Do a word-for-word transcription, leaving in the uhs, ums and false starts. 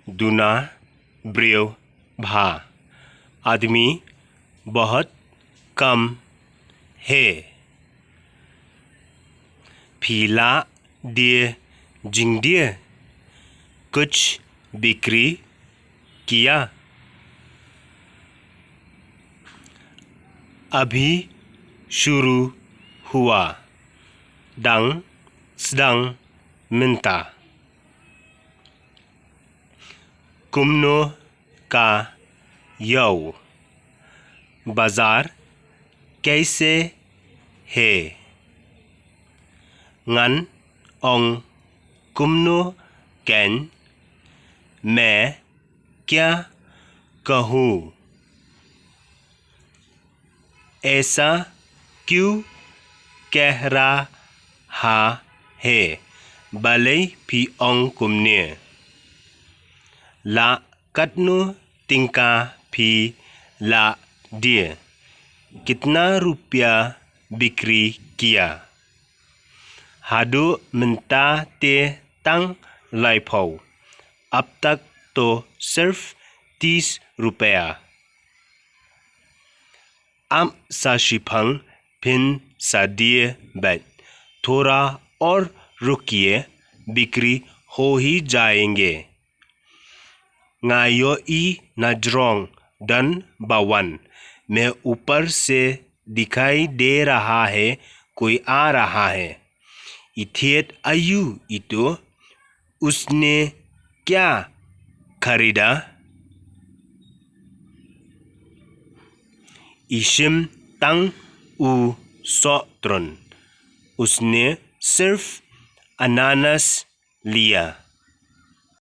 दूना ब्रियो भा आदमी बहुत कम है। Phi lah die jingdie कुछ बिक्री किया? अभी शुरू हुआ dang sdang mynta. Kumno ka ïew? बाजार कैसे है? Ngan ong kumno kein? मैं क्या कहूँ? ऐसा क्यों कह रहा है? Balei phi ong kumne? La katno tyngka phi la die? कितना रुपया बिक्री किया? Haduh mynta te tang laiphew. अब तक तो सिर्फ तीस रुपया। Ap sa shiphang, phin sa die beit। थोड़ा और रुकिए, बिक्री हो ही जाएंगे। Nga ïohi na jrong don ba wan। मैं ऊपर से दिखाई दे रहा है, कोई आ रहा है। I thied aïu itu? उसने क्या खरीदा? I shim tang u sohtrun। उसने सिर्फ अनानास लिया।